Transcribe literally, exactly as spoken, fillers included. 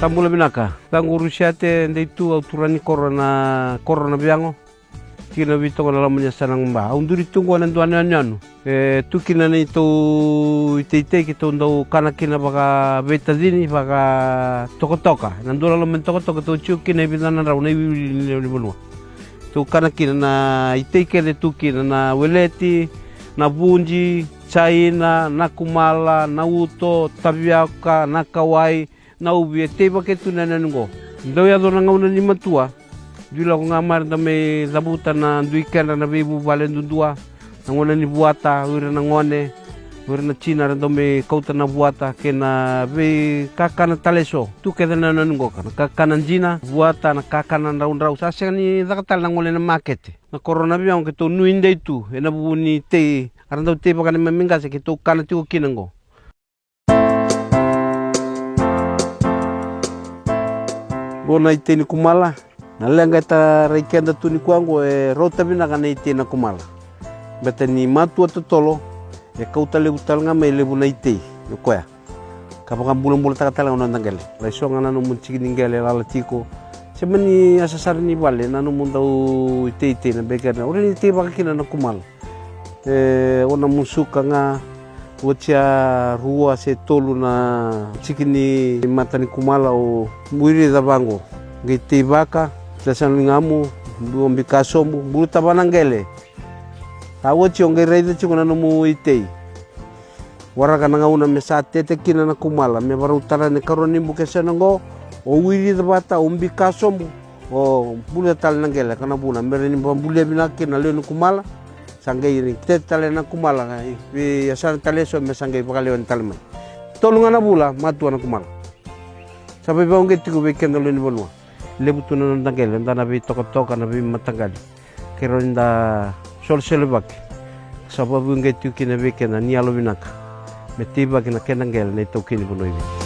Sa bula vinaka. Sa qo Rusiate, dei tu, au turaga ni koro na, koro na Viago. Tikina Vitogo na loma ni yasana Guba. Au duri tu qo ena dua na yanuyanu. E tu kina neitou iteitei keitou dau kana kina vakaveitacini, vakatokatoka. Na dua na loma ni tokatoka tou tiko kina e vica na drau na iwiliwili ni lewe ni vanua. Tou kana kina na itei kece tu kina na weleti, na vuji, jaina, na kumala, na uto, taviaka, na kawai, na uvi, e teivaki tu na yanuyanu qo. Dau yaco na gauna ni matua, dui lako ga mai ra dau mai cavuta na dui kedra na veivuvale duadua, na gauna ni vuata, o ira na gone, o ira na jina ra dau mai kauta na vuata kei na veikakana tale eso. Tu kece na yanuyanu qo ka na kakana jina, vuata, na kakana draudrau. Sa sega ni caka tale na gole ena makete. Na koro na Viago keitou nuidei tu ena vuku ni tei, a ra dau teivaka neimami qase keitou kana tiko kina qo. Qo na itei ni kumala. Na leqa e tarai keda tu nikua qo e rauta vinaka na itei na kumala. Beta ni matua totolo, e kauta levu tale ga mai levu na itei o koya. Ka vakabulabulataka tale ga na noda qele. Lai so ga na nomu jiki ni qele e lala tiko. Se mani yasa sara ni vale na nomu dau iteitei na bekera. O ira ni teivaka kina na kumala. E, o na musuka ga, oti a rua se tolu na jiki ni mata ni kumala o wirica vaqo. Qai teivaka, na yasana ligamu, bika sobu, buluta va na qele. Sa oti o qai raica tiko na nomu itei. Waraka na gauna me sa tete kina na kumala, me varau tara ni karua ni buke sena qo, o wirica vata, o bika sobu, o buluta tale na qele, ka na vuna, me rawa ni vabulia vinaka kina na lewe ni kumala, sa qai ni tete tale na kumala, i, i yasana tale eso me sa qai vakalewena tale mai. Tolu ga na vula, matua na kumala. Sa veivauqeti tiko vei keda lewe ni vanua. Levu tu na noda qele, da na veitokatoka, na veimataqali. Ke rawa ni da solesolevaki. Sa vakavuqa tiko kina vei keda ni yalo vinaka. Me teivaki na keda qele na itaukei ni vanua i Viti.